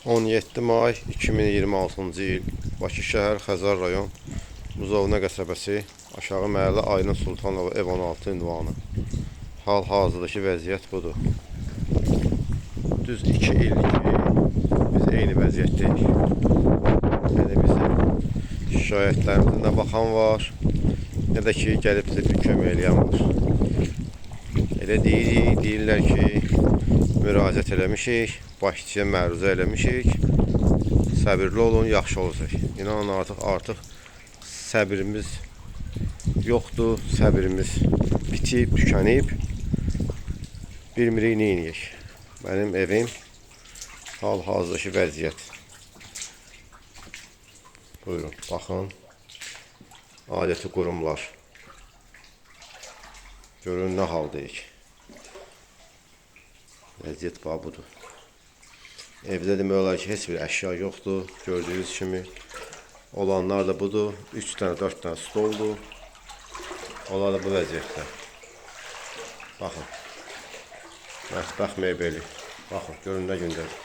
17 may 2026-cı il, Bakı şəhər, Xəzər rayon, Buzovna qəsəbəsi, aşağı məhəllə, Aydın Sultanova ev 16 ünvanı. Hal-hazırdakı vəziyyət budur. Düz 2 ildir ki, biz eyni vəziyyətdəyik. Yəni bizim şikayətlərimizə nə baxan var, nə də ki, gəlib bizə bir kömək eləyən var. Elə deyirik, deyirlər ki, müraciət eləmişik, başçıya məruzə eləmişik. Səbirli olun, yaxşı olacaq. İnanın artıq səbrimiz yoxdur, səbrimiz bitib, tükənib. Bilmirik nə eləyək. Mənim evim hal-hazırdakı vəziyyət. Buyurun, baxın. Aidiyyəti qurumlar. Görün nə haldayıq. Vəziyyət bax budur. Evdə demək olar ki, heç bir əşya yoxdur. Gördüyünüz kimi. Olanlar da budur. 3 dənə, 4 dənə stoldur. Onlar da bu vəziyyətdə. Baxın. Mətbəx mebeli. Baxın, görün nə gündədir.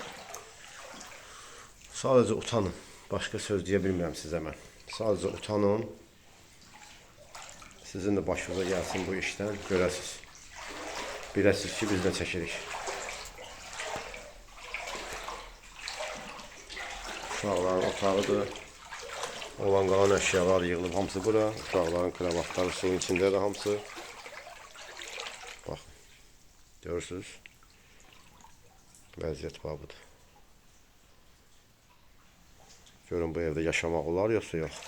Sadəcə utanın. Başqa söz deyə bilmirəm sizə mən. Sadəcə utanın. Sizin də başınıza gəlsin bu işdən, görəsiniz. Biləsiniz ki, biz nə çəkirik. Uşaqların otağıdır. Olan qalan əşyalar yığılıb hamısı bura. Uşaqların kravatları suyun içindədir hamısı. Baxın. Görürsünüz. Vəziyyət bax budur. Görün bu evdə yaşamaq olar yoxsa yox.